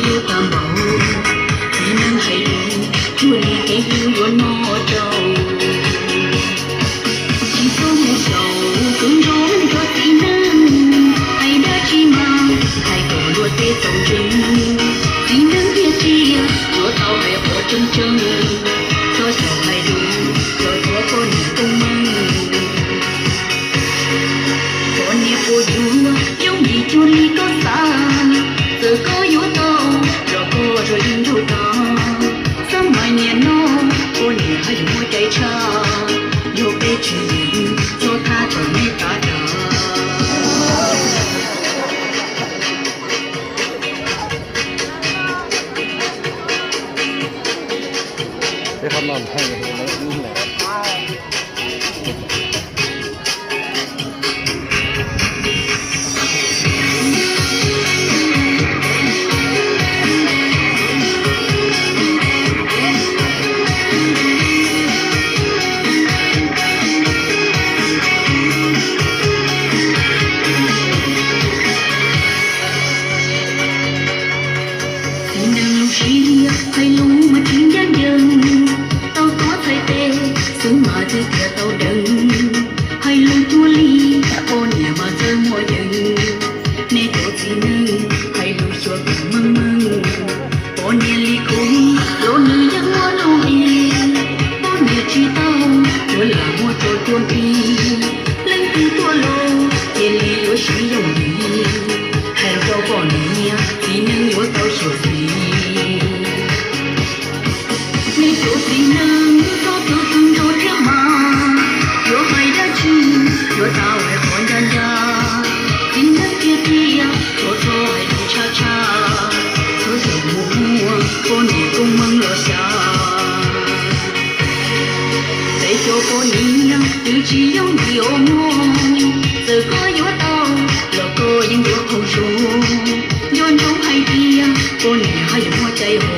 Tau npaum, txiv neej hais lus cuag li kev hlub yuav noj rau. Tsis txhob mus xyaum tus ntsog nrog txiv neej, hais dab tsi mas hais kom luag tej txaus ntseeg. Txiv neej tiag tiag yuav tau hais qhov tseeb tseeb, txhob xyaum hais lus los cuag poj niam koob meej. Poj niam puas yuav yooj yim cuag li koj xav? Txawm koj yuav tau los koj zoo yeej ntuj tag. Xab mais niam no, poj niam haj yam muaj cai tshaj, yog peb tsis yeem txhob thab tau neb tav dag. Txiv neej lub siab hais lus mas tsis ncaj ncees, tau tuav txhais tes xwb mas twb tias tau deev. Hais lus cuag li poj niam mas txawj muaj yeej, nej cov txiv neej hais lus xyuas kom meej meej. Poj niam li khub los nws yeej muaj nuj nqis, poj niam tsis tau yuav lam muab tso cuag npib. Leej twg tuaj los cia li yuav siv yooj yim, hais rau poj niam txiv neej yuav tau xyuam xim. Nej cov txiv neej txhob tu tu nrog thiab mas, yuav hais dab tsi yuav tau hais qhov ncaj ncaj. Txiv neej tiag tiag txhob txhob hais lus tshaj tshaj, txhob xyaum mus muab poj niam koob meej los xyav. Peb cov poj niam twb tsis yooj yim os mog, txawm koj yuav tau los koj yeej yuav qaug zog. Nco ntsoov hais tias poj niam haj yam muaj cai hov.